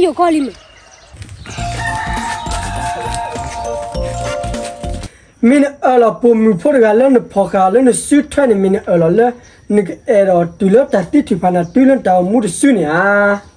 ယိၤကီၢ်လံမ့ၢ် မ့ၢ်နအၢၣ်လီၤပိာ်မုၣ်ဖိတဂၤလၢနဖီၣ်ဃာ်လၢနစုထွဲန့ၣ် မ့ၢ်နအၢၣ်လီၤလၢ နကအဲၣ်ဒိးတုၤလၢတၢ်သံထုးဖးနၤတုၤလၢနတၢ်အိၣ်မူတစုန့ၣ်ဧါ.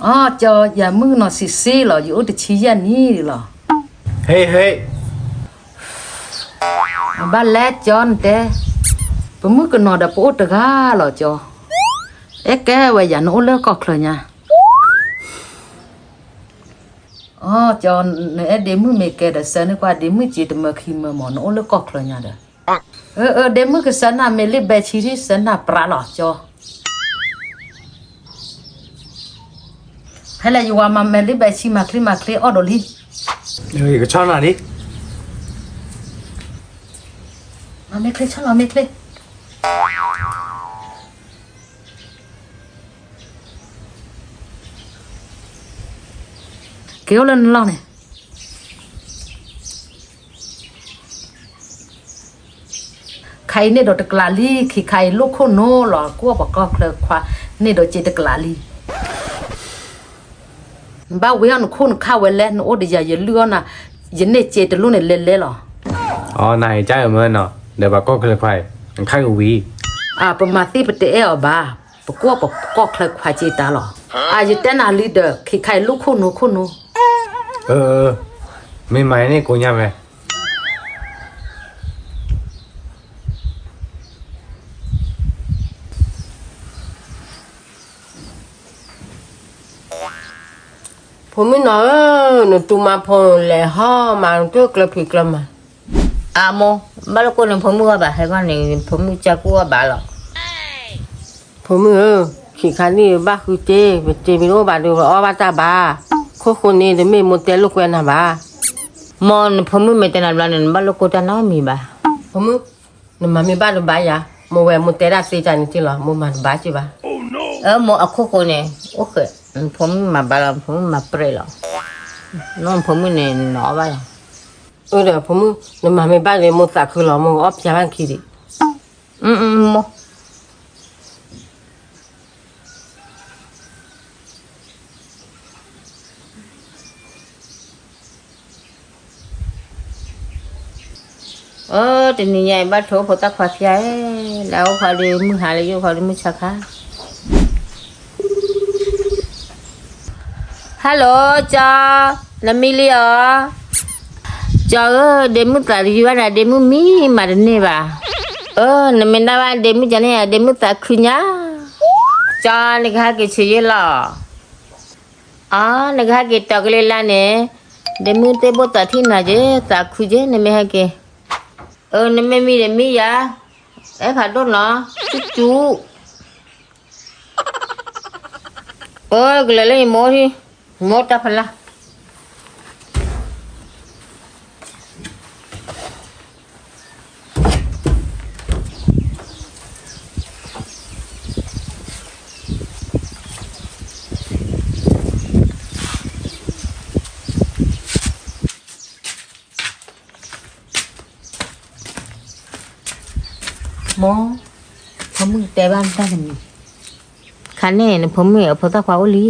အီ ကၠီ ယၤမုၣ်ကနီၤဆံးဆံးလီၤ, ယအိၣ်တဆံယဲၢ်နံၣ်လီၤ. ဟ့ၣ်ဟ့ၣ်, အဘၣ်လဲၣ်ကၠီနတဲ, ပမုၣ်ကနီၤဒီးပအိၣ်တဂၤလီၤကၠီ, အဲၣ်ကဲဝဲယၤနအိၣ်လၢကီၢ်ချၢညါ. အီ ကၠီ, နအဲၣ်ဒ့မုၣ်မ့ၢ်ကဲဒီး စၢၤန့ၢ်ကွၢ်ဒ့မုၣ်စ့တမၢခံမၢမၢ် နအိၣ်လၢကီၢ်ချၢညါဒီး. အၢ အၢ ဒ့မုၣ်ကစၢၤနၤ မ့ၢ်လံဘဲဆံ စၢၤနၤပြးလီၤကၠီ. ဟဲလၢယဝၤမၤ မ့ၢ်လံဘဲဆံ မၤချ့မၤချ့အီၣ်ဒိးလံ. ယကဆီၣ်နၤလံ. မ့ၢ်ချ့ဆီၣ်လီၤ မ့ၢ်ချ့. က့ၤအိၣ်လၢနလီၢ်န့ၣ်. ခါအံၤန့ၣ်ဒီးတကျးလံ, ခံခါအံၤလိၣ်ခိၣ်နူာ်လီၤ, ကွၢ်ပှၤကီၢ်ချၢခွါန့ၣ်ဒီးစ့တကျးလံ. နဘၣ်ဝံအီၣ်နခိၣ်နခါဝဲလဲၣ်, နအိၣ်ဒီးယၤယလုၢ်အီၣ်နၤ, ယန့ၢ်စ့တလိၣ်န့ၣ်လဲၤလဲၤလီၤ. အီ နၤအံၤကၢ်အမၢနီၤ, ဒီးပှၤကီၢ်ချၢခွါအံၤ နခါကဝံၤ. အၢ ပမၤသ့ပတအဲၣ်အီၤဘၣ်, ပကွၢ်ပှၤကီၢ်ချၢခွါစ့တၢ်လီၤ. အၢ ယတဲနၤလံဒီး ခံခါအံၤလိၣ်ခိၣ်နူာ်ခိၣ်နူာ်. အၢ မ့ၢ်မၤန့ၢ်ကိညါဝဲ. ဖိမုၣ်နီၤဧၢ, နတူၢ်မၤဖိလဲၤဟီမး နတူၢ်ကျၢၤဖံးကျၢၤမၤ. အမိၢ်, ဘၣ်လိၣ်ကိၢ်န့ၣ် ဖိမုၣ်အီၣ်ဘၣ် ဟဲဂီၢ်န့ၣ် ဖိမုၣ်ကၢ်ကူၣ်အီၣ်ဘၣ်လီၤ. ဖိမုၣ်ဧၢ, ခံခါနံၣ်ဘၣ်ဃုစ့, ပစ့မ့ၢ်တအိၣ်ဘၣ်ဒီး ပအီၣ်ဘၣ်တၢ်ဘၣ်. ခိၣ်ဃိန့ၣ် တမ့ၢ်မိၢ်တဲလိာ်ကွဲနၤဘၣ်. မိၢ်, နဖိမုၣ်မ့ၢ်တဲနၤဘျီန့ၣ် နဘၣ်လိၣ်ကိၢ်တၢ်နီတမံၤဘၣ်. ဖိမုၣ်, နမၤမ့ၢ်ဘၣ်တဘၣ်ယၤ, မိၢ်ဝဲမိၢ်တဲဒၣ်သ့တၢ်န့ၣ်က့လီၤ, မိၢ်မၤတဘၣ်က့ဘၣ်. အၢ မိၢ်, အခိၣ်ဃိန့ၣ် အိၣ်ဃဲ, ဖိမုၣ်မၤဘၣ်လီၤ, ဖိမုၣ်မၤပြဲးလီၤ. နဖိမုၣ်န့ၣ် နအီၣ်ဘၣ်လီၤ. အၢ ဒီးဖိမုၣ်, နမၤမ့ၢ်ဘၣ်ဒီး မိၢ်သးခုလီၤ, မိၢ်ကအီၣ်ပျဲဘၣ်နခံဒံး. မိၢ် အၢ တနံၤညါအံၤ ဘၣ်ထိၣ်အိၣ်ဖိသၣ်ခွါဖျါ, လၢအိၣ်ခီဒီးမုၢ်ဟါလၢယအိၣ်ခီဒီးမုၢ်ဆါခါ. Hello ကၠီ, နမံလံဧါ. ကၠီဧၢ, ဒ့မုၣ်သးတယုၢ်ဘၣ်နၤ, ဒ့မုၣ်မံမၤတန့ၢ်ဘၣ်. အၢ နမ့ၢ်ဒၣ်ဘၣ်ဒ့မုၣ်ကၠီန့ၣ်, ဒ့မုၣ်သးခုညါ. ကၠီ နကဟဲက့ၤဆံးယ့ၢ်လီၤ. အၢ နကဟဲက့ၤတီၤကလ့လါန့ၣ်, ဒ့မုၣ်သ့ၣ်ဘိၣ်သးထံၣ်နၤက့ၤ, သးခုက့ၤ နမ့ၢ်ဟဲက့ၤ. အၢ နမ့ၢ်မံဒီးမံယၤ, အဲၣ်ဖးဒိၣ်နီၤ, စူၣ်စူၣ်. အၢ ကလဲၤလၢယမိၢ်ထံ, မိၢ်တၢ်ဖးလၢ်. မိၢ်, ဖိမုၣ်တဲဘၣ်နတၢ်တမံၤ, ခါန့ၣ် နဖိမုၣ်အဖိသၣ်ခွါအိၣ်လံ.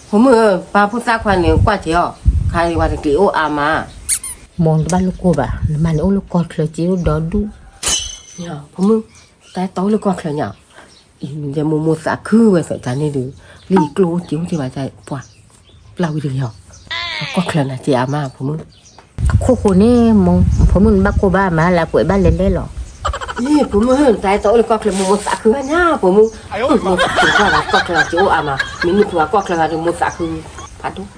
ဖိမုၣ်ဧၢ, ပၢ်ဖိသၣ်ခွါန့ၣ် ကွၢ်က့ၤအီၤ, ခါအံၤပှၤတက့ၤအိၣ်အါမး. မိၢ်, နတဘၣ်လိၣ်ကိၢ်ဘၣ်, နမါန့ၣ်အိၣ်လၢကီၢ်ချၢက့ၤအိၣ်ဒီဒူၣ်. ဖိမုၣ်, တၢ်အဲၣ်တီအိၣ်လၢကီၢ်ချၢညါ. အံၤ မိၢ်မိၢ်သးခုဝဲသတးန့ၣ်ဒီး, လၢယကျိၣ်အိၣ်စ့အိၣ်က့ၤဘၣ်, ပှၤပျၢ်ဝံၤတဂ့ၤအီၤ, ကီၢ်ချၢနၤက့ၤအါမး ဖိမုၣ်. အခိၣ်ဃိန့ၣ် မိၢ်, ဖိမုၣ်နဘၣ်ကိၢ်ဘၣ်မး, လၢကွဲးဘၣ်လဲၤလဲၤလီၤ. အ့ ဖိမုၣ်ဧၢ, တၢ်အဲၣ်တီအိၣ်လၢကီၢ်ချၢ, မိၢ်မိၢ်သးခုဝဲညါ ဖိမုၣ်, မိၢ်သးခုဘၣ်ဒီး ကီၢ်ချၢက့ၤအိၣ်အါမး, မ့ၢ်နုၢ်ထူအကီၢ်ချၢဂၤဒီး မိၢ်သးခုဖးဒိၣ်.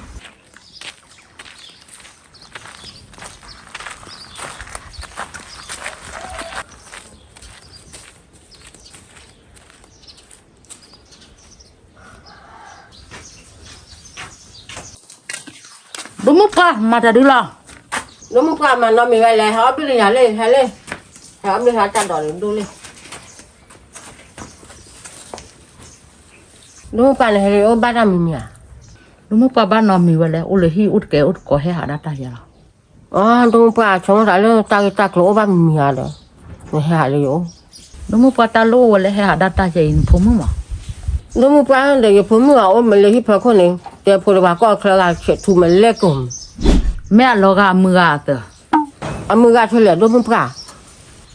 ဒိၣ်မုၣ်ပှၢ် မၤတၢ်ဒုလီၤ. ဒိၣ်မုၣ်ပှၢ် မၤနီတမံၤဝဲလဲၣ်, ဟဲအီၣ်ဘျုးလၢယၤလံ, ဟဲလံ, ဟဲအီၣ်ဘျုးဟဲတၢ်ဒိးလၢဒိၣ်လံ. ဒိၣ်မုၣ်ပှၢ်န့ၣ် ဟဲလၢအိၣ်ဘၣ်တၢ်မံၤမံၤဧါ. ဒိၣ်မုၣ်ပှၢ်ဘၣ်နီတမံၤဝဲလဲၣ်, အိၣ်လၢဟံၣ်အိၣ်တကဲးအိၣ်တကိး ဟဲဟးဒၣ်တၢ်ယဲလီၤ. အီ ဒိၣ်မုၣ်ပှၢ် ဆိကမိၣ်သးလၢတၢ်ဂ့ၢ်တၢ်ကျိၤအိၣ်ဘၣ်မံၤမံၤဧါဒီး နဟဲဟးလၢယအိၣ်. ဒိၣ်မုၣ်ပှၢ် တၢ်လိၣ်ဝဲလၢဟဲဟးဒၣ်တၢ်ယဲအံၤ နဖိမုၣ်မး. ဒိၣ်မုၣ်ပှၢ်ဒီး ယဖိမုၣ်အအိၣ်မ့ၢ်လၢဟံၣ်ဖီခိၣ်န့ၣ် တဲဖိလၢပှၤကီၢ်ချၢဂၤ ဆဲးထူမဲာ်လဲၣ်ကိၢ်မး. မ့ၢ်အလီၤဂာ်အမုၢ်ဂၤအသၢၣ်. အမုၢ်ဂၤထဲလဲၣ် ဒိၣ်မုၣ်ပှၢ်.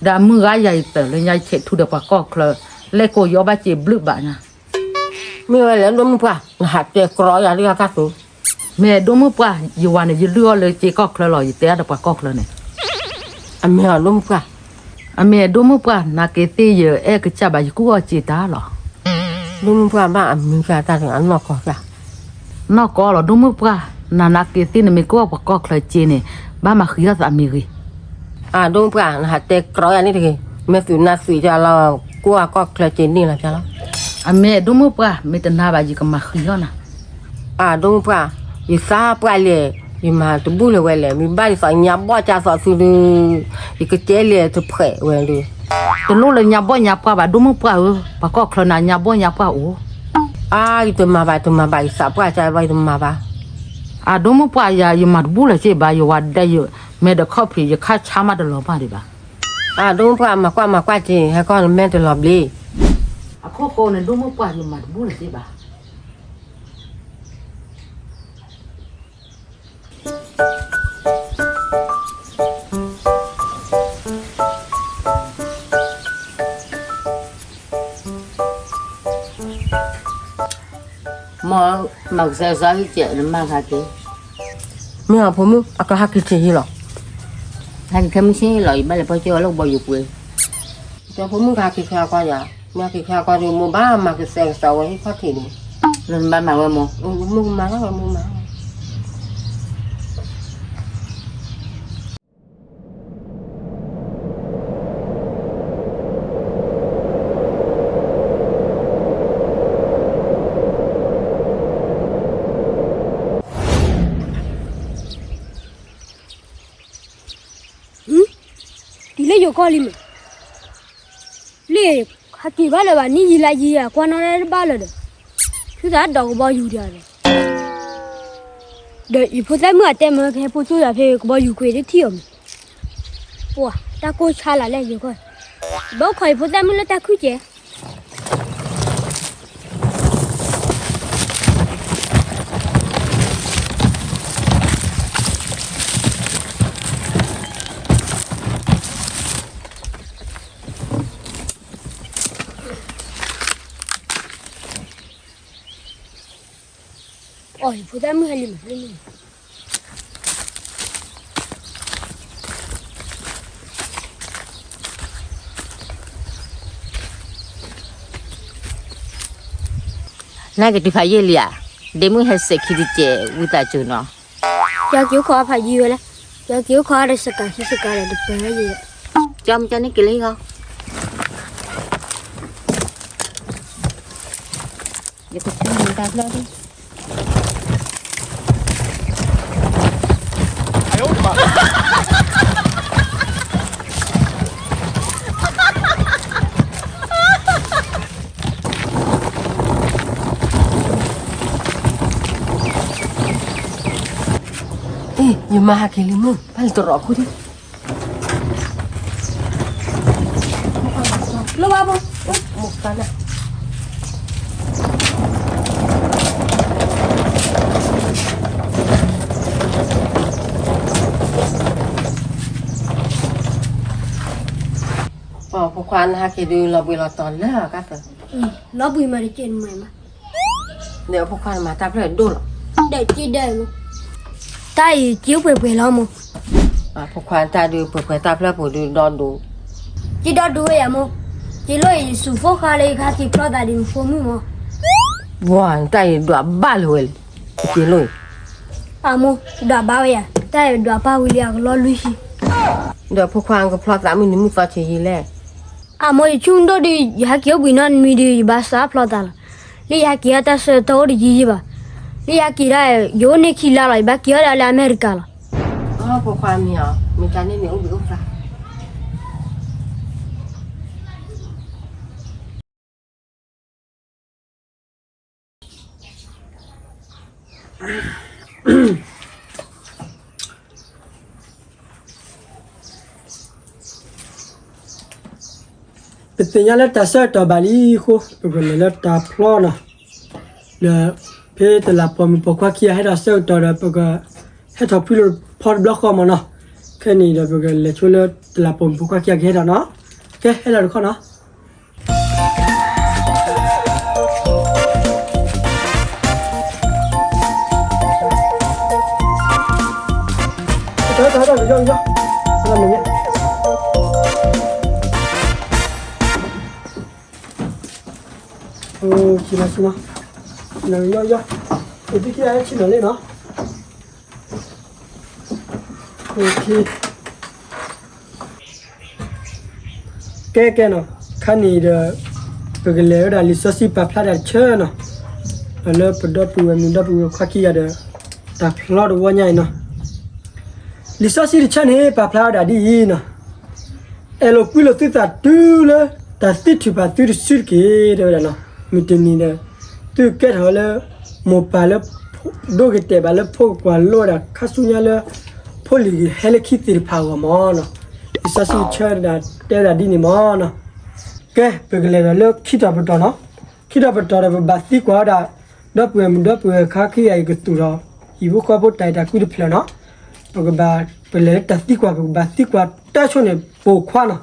ဒီးအမုၢ်ဂၤယၤအံၤသၢၣ်လၢညါ ဆဲးထူဒီးပှၤကီၢ်ချၢ လဲၣ်ကိၢ် ယအီၣ်ဘၣ်စ့ဘျုးဘၣ်ညါ. မ့ၢ်ဝဲလဲၣ် ဒိၣ်မုၣ်ပှၢ် နဟးတဲကြီယၤလၢအကါသိး. မ့ၢ်ဒိၣ်မုၣ်ပှၢ် ယဝၤန့ၣ် ယလုၢ်အီၣ်လၢစ့ကီၢ်ချၢလီၤ, ယတဲအါဒီးပှၤကီၢ်ချၢန့ၣ်. အမ့ၢ်အီၤဒိၣ်မုၣ်ပှၢ်. အမ့ၢ်ဒိၣ်မုၣ်ပှၢ် နာ်က့ၤသ့ၣ်ယအဲၣ်ကစၢ်ဘၣ် ယကူၣ်အီၣ်စ့တၢ်လီၤ. ဒိၣ်မုၣ်ပှၢ်ဘၣ်အမံၤကၢ်တၢ်တဂၤနီၢ်ကီၢ်ကၢ်. နီၢ်ကီၢ်လီၤ ဒိၣ်မုၣ်ပှၢ်, နနာ်က့ၤသ့ၣ်နမ့ၢ်ကူၣ်အီၣ်ပှၤကီၢ်ချၢစ့န့ၣ် ဘၣ်မၤဃံးအီၣ်သးမ့ၢ်ဂ့ၤ. အဒိၣ်မုၣ်ပှၢ် နဟးတဲကြီယၤန့ၣ်တဂ့ၤ, မ့ၢ်သုးနၢ်သွံးကၢ်လီၤ ကူၣ်အီၣ်ကီၢ်ချၢစ့န့ၣ်လီၤကၢ်လီၤ. အမ့ၢ်ဒိၣ်မုၣ်ပှၢ် မ့ၢ်တနာ်ဘၣ် ယကမၤဃံးအီၣ်နၤ. အဒိၣ်မုၣ်ပှၢ်, ယသးပှၢ်လဲၣ်, ယမၤတဘူၣ်လၢၤဝဲလဲၣ်, မ့ၢ်ဘၣ်ယသးညါဘီၣ်ကၢ်သးသုဒုး, ယကကဲလၢတဖှဲးဝဲဒုး. တလိၣ်လၢညါဘီၣ်ညါပှၢ်ဘၣ် ဒိၣ်မုၣ်ပှၢ်ဧၢ, ပှၤကီၢ်ချၢနၤညါဘီၣ်ညါပှၢ်အိၣ်. အါ ယတမၤဘၣ် ယတမၤဘၣ် ယသးပှၢ်ကၢ်ဘၣ် ယတမၤဘၣ်. အဒိၣ်မုၣ်ပှၢ်ယၤ ယမၤတဘူၣ်လၢၤစ့ဘၣ်, ယဝၤဒဲးယမဲာ်ဒီးခီၣ်ဖံး ယခါဆါမးတလီၤဘၣ်ဒံးဘၣ်. အဒိၣ်မုၣ်ပှၢ် မၤကွၢ်မၤကွၢ်က့ၤ ဟဲကီၢ်နမဲာ်တလီၤဘျ့. အခိၣ်ဃိန့ၣ် ဒိၣ်မုၣ်ပှၢ် ယမၤတဘူၣ်လၢၤစ့ဘၣ်. မ်မၤကစၢ်ကစီၣ်ဟံၣ်ကဲး နမၤခါက့ၤ. မ့ၢ်အဖိမုၣ် အကဟးက့ၤဆ့ဟံၣ်လီၤ. ဟဲက့ၤခဲမုၢ်ဆ့ဟံၣ်လီၤ ယဘၣ်လဲၤပီၢ်ကၠိဝဲလၢကဘီယူၤကွ့. ကဖိမုၣ်ကဟးက့ၤခဲအကီၢ်ယၤ, မ့ၢ်ဟဲက့ၤခဲအကီၢ်ဒီး မိၢ်ဘၣ်မၤကစၢ်ကစီၣ်ဝဲဟံၣ်ခီၣ်ထံးန့ၣ်. နဘၣ်မၤဝဲမိၢ်. မိၢ်ကမၤလီၤဝဲ မိၢ်မၤ. တုၤလၢယိၤကီၢ်လံမ့ၢ်, လၢ ဟဲက့ၤဘၣ်လၢၤဘၣ် နံၣ်ယံာ်လါယံာ် ကွၢ်နီၣ်တၢ်တဘၣ်လၢၤဒီး, ဆူသးဒီးကဘီယူၤဒီး, ဒီးယဖိသၣ်မုၣ်အတဲမၢ ကဟဲပီၢ်ကၠိယၤဖဲကဘီယူၤကွ့တထံၣ်အီၤမ့ၢ်, ပှၤ တၢ်ကိၢ်ဆါလၢလဲၣ်ယိၤကီၢ်, ဘၣ်ခိးယဖိသၣ်မုၣ်လၢတၢ်ခုၣ်ကဲး. အီၤ ယဖိသၣ်မုၣ်ဟဲလံမး, နာ်က့ၤတုၤဖးယံာ်လံဧါ, ဒ့မုၣ်ဟဲစဲးခံတစဲး ဝံသးစူၤနီၤ. ကၠီက့ၤအိၣ်ခိးအဖးယံာ်ဝဲလဲၣ်, ကၠီက့ၤအိၣ်ခိးအဒီးစကၤခံစကၤဒီးတပၢၤဝဲယံာ်, ကၠီမကၠီန့ၣ်က့ၤလၢဟံၣ်ဂီၢ်. ယကဆူမတၤဖျၢၣ်ဒံး. အ့ ယမါဟဲက့ၤလံမုၢ် ဘၣ်လံတရီးခိၣ်ဒံး. လၢဘၣ်ဘိ မုၢ်ကါနၤ. ဖိခွါနဟဲက့ၤဒုး လီၤဘှံးလီၤတီၤလၢအကါသၢၣ်. လီၤဘှံးမးတက့ၢ်နမၤမး. ဒီးဖိခွါနမၤတၢ်ဖျၢၣ်ဒိၣ်လီၤ. ဒီးက့ဒဲးမး, တၢ်အံၤက့အိၣ်ပှဲၤပှဲၤလီၤမး. ဖိခွါတၢ်ဒုးပှဲၤပှဲၤ တၢ်ဖျၢၣ်ပူၤဒုးဒီဒိၣ်. က့ဒီဒိၣ်ဝဲယၤမး, က့လိၣ်အံၤယစူးဖိဃါလၢယကဟဲက့ၤဖျီသးဒ်နဖိမုၣ်မး. ဝါ နတၢ်အံၤဒွးဘၣ်လၢၤဝဲလံ, က့လိၣ်အံၤ. အမိၢ် ဒွးဘၣ်ဝဲယၤ, တၢ်အံၤဒွးပၢ်ဝံၤလံအကလီၢ်လွံၢ်ဆံ. ဒီးဖိခွါကဖျီသးမုၢ်နံၤမုၢ်သီဆံးယံာ်လဲၣ်. အမိၢ် ယဆူၣ်ဒိၣ်ဒုး ယဟဲက့ၤအိၣ်ဘှံးနီတမံၤဒုး ယဘၣ်စးဖျီသးလီၤ. လၢယဟဲက့ၤအတၢ်ဆၢကတီၢ်အိၣ်တယံာ်ယံာ်ဘၣ်. လၢယက့ၤဒၣ် ယအိၣ်န့ၢ်ခံလါလီၤ, ယဘၣ်က့ၤအီၤဒၣ်လၢအမဲရကၤလီၤ. ပိာ်ခွါမ့ၢ်အီၤ, မ့ၢ်တၢ်န့ၣ်န့ၣ်အိၣ်ဘှံးအိၣ်သါ. ပသ့ၣ်ညါလၢတၢ်ဆၢကတီၢ်ဘၣ်လံအဃိ ပကလဲၤလၢတၢ်ဖျီနီၤ. ဒီး ဖဲတလးပိာ်မုၣ်ပိာ်ခွါခံဂၤဟဲထီၣ်ဆၢကတီၢ်ဒီး ပကဟဲထီၣ်ဖုလီၤဖီတဘျီဃီမးနီၤ. ခဲန့ၣ်ဒီး ပကလဲၤဆိလၢတလးပိာ်မုၣ်ပိာ်ခွါခံဂၤကဟဲထီၣ်နီၤ. ကဲ ဟဲထီၣ်တခီနီၤ. ကဲကဲနီၤ, ခါန့ၣ်ဒီး ပကလဲၤဝဲဒၣ်လံာ်စီဆှံပာ်ဖျါတၢ်တဆၢနီၤ, ဒီးလၢပဒီပုၢ်ဝဲၢ်မုၣ်ဒီပုၢ်ဝဲၢ်ခွါခံဂၤဒီး တၢ်ဖျီတဝီညါအံၤနီၤ. လံာ်စီဆှံတဆၢန့ၣ် ပာ်ဖျါဝဲဒၣ်ဒ်အံၤနီၤ, အဲၣ်လိာ်ကွံလိာ်သုသးတုၤလၢ တၢ်သံထုးဖးသုတစုတက့ၢ် တဲဝဲဒၣ်နီၤ. မုၢ်တနံၤဒီး သုကဲထီၣ်လၢ မိၢ်ပၢ်လၢ ဒိဂ့ၤတဲာ်ဘၣ်လၢဖိကကွၢ်လိဝဲဒၣ်ခါဆူညါလၢ ဖိလံၤဂ့ၤဟဲလၢခံသ့ၣ်တဖၣ်အဂီၢ်မးနီၤ. လံာ်စီဆှံတဆၢဒၣ်တဲဝဲဒၣ်ဒ်န့ၣ်မးနီၤ. ကဲ ပကလဲၤဒီးလၢခံတီၤပတီၢ်နီၤ. ခံတီၤပတီၢ်ဒီး ပဘၣ်သံကွၢ်ဝဲဒၣ် ဒီပုၢ်ဝဲၢ်မုၣ်ဒီပုၢ်ဝဲၢ်ခွါခံဂၤအံၤကသူၣ်ထီၣ် ဟံၣ်ဖိဃီဖိတၢ်အဲၣ်တၢ်ကွံတဖျၢၣ်နီၤ. ပကဘၣ် ပလဲၤလၢတၢ်သံကွၢ် ပကဘၣ်သံကွၢ်တၢ်ဆိန့ၣ် ပိာ်ခွါနီၤ.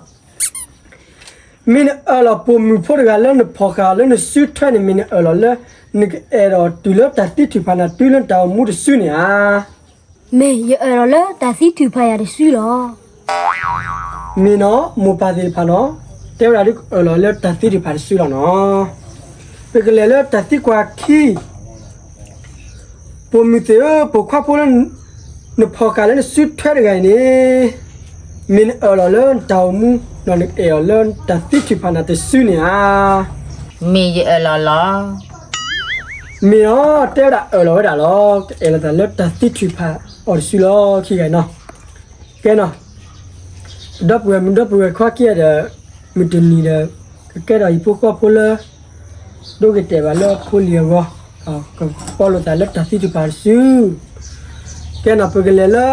မ့ၢ်နအၢၣ်လီၤပိာ်မုၣ်ဖိတဂၤလၢနဖီၣ်ဃာ်အီၤလၢနစုထွဲန့ၣ် မ့ၢ်နအၢၣ်လီၤလၢ နကအဲၣ်ဒိးတုၤလၢတၢ်သံထုးဖးနၤတုၤလၢနတၢ်အိၣ်မူတစုန့ၣ်ဧါ. မ့ၢ်ယအၢၣ်လီၤလၢတၢ်သံထုးဖးယၤတစုလီၤ. မ့ၢ်နီၤ မိၢ်ပၢ်သ့ၣ်တဖၣ်နီၤ တဲဝဲဒၣ်ဒ်အၢၣ်လီၤလၢတၢ်သံထုးဖးတစုလီၤနီၤ. ပကလဲၤလၢတၢ်သံကွၢ်ခံ ပိာ်မုၣ်သ့ၣ်ဧၢ, ပိာ်ခွါဖိလၢ နဖီၣ်ဃာ်လၢနစုထွဲတဂၤအံၤန့ၣ် မ့ၢ်နအၢၣ်လီၤလၢနတၢ်အိၣ်မူ ဒီးနကအဲၣ်အီၤလၢတၢ်သံထုးဖးနၤတစုန့ၣ်ဧါ. မ့ၢ်ယအၢၣ်လီၤလီၤ. မ့ၢ်နီၤ တဲဝဲဒၣ်အၢၣ်လီၤဝဲဒၣ်လီၤ. ကအဲၣ်လီၤသးလၢတၢ်သံထုးဖးအီၤတစုလီၤ ခံဂၤနီၤ. ကဲနီၤ ဒီပုၢ်ဝဲၢ်မုၣ်ဒီပုၢ်ဝဲၢ်ခွါခံဂၤဒီး မုၢ်တနံၤဒီး ကကဲထီၣ်ဟံၣ်ဖိဃီဖိလၢ ဒိဂ့ၤတဲာ်ဘၣ်လၢဖိလံၤအဂီၢ်, ဒီးကပီလိာ်သးလၢတၢ်သံထုးဖးတစု. ကဲနီၤ ပကလဲၤလၢ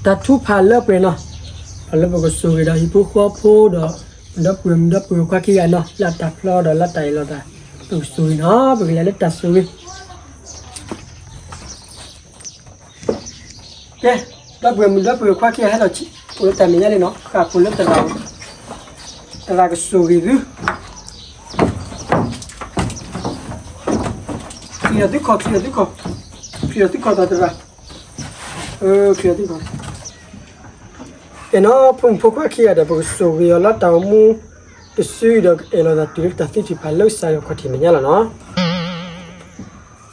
တၢ်ထုကဖၣ်လၢပှဲၤနီၤ, ဒီးလၢပကဆိၣ်ဂ့ၤဒီးဟံၣ်ဖိဃီဖိဒီး ဒီပုၢ်ဝဲၢ်မုၣ်ဒီပုၢ်ဝဲၢ်ခွါခံဂၤနီၤ လၢအတၢ်ဖျီဒီးလၢတၢ်အဲၣ်လီၤသး, ပကဆိၣ်ဂ့ၤနီၤ ပကလဲၤလၢတၢ်ဆိၣ်ဂ့ၤ ကဲ, ဒီပုၢ်ဝဲၢ်မုၣ်ဒီပုၢ်ဝဲၢ်ခွါခံဂၤဟဲထီၣ် အိၣ်လၢတၢ်မဲာ်ညါလံနီၤ, ဃၣ်ဖှိၣ်လၢသရၣ်, သရၣ်ကဆိၣ်ဂ့ၤသု, ချံးဒီးသုခီၣ်, ချံးဒီးသုခီၣ်, ချံးဒီးသုခီၣ်သရၣ်, ချံးဒီးသုခီၣ်. ကဲနီၤ ဖိမုၣ်ဖိခွါခံဂၤဒီး ပကဆိၣ်ဂ့ၤအီၤလၢတၢ်အိၣ်မူတစုဒီး ကအဲၣ်လီၤသးတုၤလၢတၢ်သံထုးဖးလၢကစၢ်ယွၤခီၣ်ထံးမဲာ်ညါလီၤနီၤ.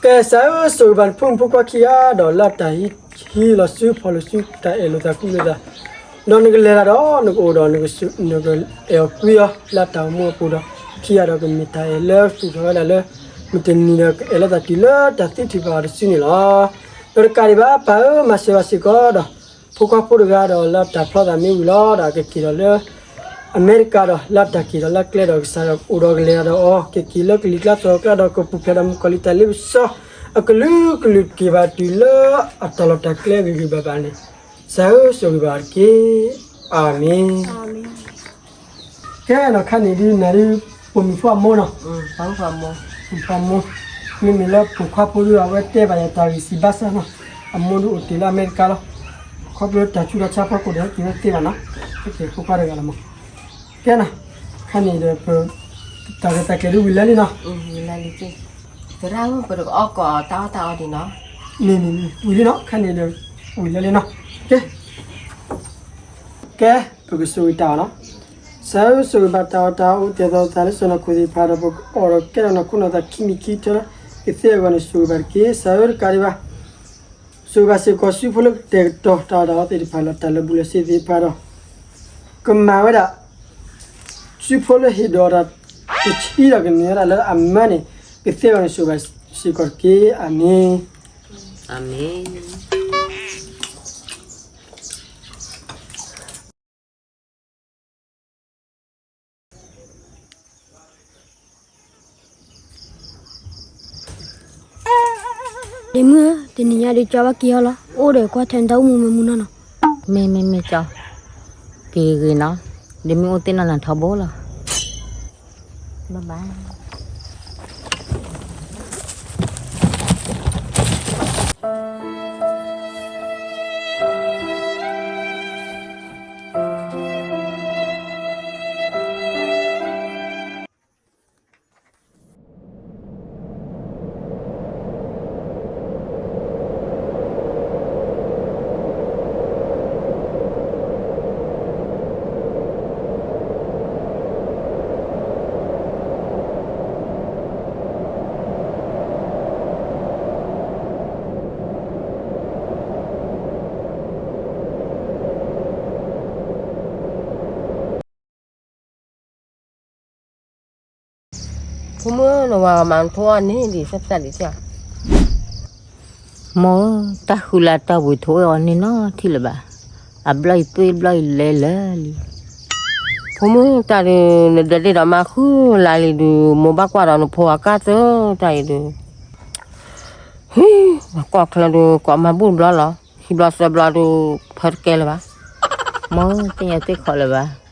ကစၢ်ဧၢ, ဆိၣ်ဂ့ၤဘၣ်နဖိမုၣ်ဖိခွါခံဂၤဒီး လၢတၢ်ဟံးလီၤစုဖီၣ်လိာ်စု တၢ်အဲၣ်လိာ်သးကွံလိာ်သး, ဒီးနကလဲၤတၢ်ဒီး နကအိၣ်ဒီး နကအဲၣ်အီၤကွံအီၤလၢတၢ်အိၣ်မူအပူၤဒီး ခံဂၤဒီးကမ့ၢ်တၢ်အဲၣ်လၢသူၣ်ထီၣ်ဝဲဒၣ်လၢ မုၢ်တနံၤဒီး ကအဲၣ်လိာ်သးတုၤလၢတၢ်သံထုးဖးအီၤတစုန့ၣ်လီၤ. ဒီးတကးဒံးဘၣ် ပၢ်ဧၢ, မၤစၢၤဘၣ်စ့ၢ်ကီးဒီး ဖိခွါဖိတဂၤဒီး လၢတၢ်ဖျီသးမ့ၢ်ဝံၤလီၤဒီး ကက့ၤဒီးလၢ အမဲရကၤဒီး လၢတၢ်က့ၤဒီးလၢကျဲဒီး ကစၢ်ယွၤကအိၣ်ဒီးကလဲၤဒီးအီၤ, ကက့ၤလၢကလံၤကျါသီကျါဒီး ကပူၤဖျဲးဒီးမုၣ်ကီၤလံၢ်တၢ်လ့ပစီ အကလုာ်ကလုာ်က့ၤဘၣ်တုၤလၢအတၢ်လီၢ်တၢ်ကျဲဂ့ၤဂ့ၤဘၣ်ဘၣ်န့ၣ်, ကစၢ်ဧၢ ဆိၣ်ဂ့ၤဘၣ်တက့ၢ်. အၤမ့ၣ်. ကဲနီၤ ခါန့ၣ်ဒုးနၤဒုး ပိာ်မုၣ်ဖိအမိၢ်နီၤ, ပိာ်မုၣ်ဖိအမိၢ်, မ့မ့ၢ်လၢပိာ်ခွါဖိဒုး အဝဲတဲဘၣ်ယၤတၢ်ဂ့ၢ်စံးဘၣ်ဆၣ်နီၤ, အမိၢ်ဒုးအိၣ်တ့ၢ်လၢအမဲရကၤလီၤ. ခီဖျိတၢ်ဆူးတၢ်ဆါဖီခိၣ်ဒီး ဟဲက့ၤဝဲသ့ဘၣ်နီၤ, ဟဲက့ၤဖိခွါတဂၤလီၤမး. ကဲနီၤ, ခါန့ၣ်ဒီး ပတၢ်ရဲၣ်တၢ်ကျဲၤဒုးဝံၤလၢလံနီၤ, ဝံၤလၢလံ, သရၣ်ဧၢ ပတကအီၣ်ကိးတၢ်အီၣ်တၢ်အီဒံးနီၤ, န့ၣ်န့ၣ်န့ၣ် ဝံၤလံနီၤ, ခါန့ၣ်ဒီး ဝံၤလၢလံနီၤ. ကဲ ကဲ ပကဆိၣ်ဂ့ၤတၢ်အီၣ်နီၤ. ကစၢ်ဧၢ ဆိၣ်ဂ့ၤဘၣ်တၢ်အီၣ်တၢ်အီအိၣ်သ့ၣ်သီသးလၢစီၢ်နီၤခိၣ်သ့ၣ်တဖၣ်ဒီး ပကအီၣ်ဒီးကဲထီၣ်နီၢ်ခိနီၢ်သးခံမံၤခံထၢ ကသ့အဂီၢ်န့ၣ် ဆိၣ်ဂ့ၤဘၣ်တက့ၢ်. ကစၢ်ဧၢ တကးဒံးဘၣ် ဆိၣ်ဂ့ၤဘၣ်စ့ၢ်ကီး စုဖိလၢကတဲာ်ကတီၤတၢ်အီၣ်တၢ်အီသ့ၣ်တဖၣ်လီၤ. တၢ်လၢာ်ဘူၣ်လၢာ်စ့ၢ်သ့ၣ်တဖၣ်ဒီး ကမၤဝဲဒၣ် စုဖိလၢဟ့ၣ်ဒိးတၢ်တဆံဒီးကန့ၢ်ဝဲဒၣ်လၢအမၢန့ၣ် ကသ့အဂီၢ်န့ၣ် ဆိၣ်ဂ့ၤဘၣ် စ့ၢ်ကီးတက့ၢ်. အၤမ့ၣ်. အၤမ့ၣ်. ဒ့မုၣ်ဧၢ, တနံၤညါဒုးကၠီဘၣ်က့ၤအီၤလီၤ. အိၣ်ဒီးကွၢ်ထွဲနတၢ်အိၣ်မူမ့ၢ်မူနီၢ်နီၢ်. မ့ၢ်မ့ၢ်မ့ၢ်ကၠီ, က့ၤဂ့ၤနီၤ, ဒ့မုၣ်အိၣ်တ့ၢ်နီၢ်နၤထီဘိလီၤ. ဘၣ်ဘၣ်. ဖိမုၣ်ဧၢ, နဝၤမၤနထိအီၤန့ၣ်ဒံး သၢဖျၢၣ်ဒံးဧါ. မိၢ်ဧၢ, တၢ်ဃုလၢတၢ်ဝံၤထိအီၤန့ၣ်နီတထံၣ်လၢၤဘၣ်. အဘျီၣ်အံၤပှ့ၢ်ဘျီၣ်အံၤလဲၤလၢာ်လံ. ဖိမုၣ်, တၢ်ဒုး နဒဲးဒ့ၣ်ဒီးမါဃုလါလံဒုး မိၢ်ဘၣ်ကွၢ်ဒီးနဖိအကၢ်သၢ တၢ်အံၤဒုး. ဟံ, ကွၢ်ချၢဒုး ကိးမၤဘူၣ်တဘျီလီၤ. ခံဘျီသၢဘျီဒုး ဖၢတကဲလၢၤဘၣ်. မိၢ်, သ့ၣ်ညါသ့ၣ်ခီလၢၤဘၣ်.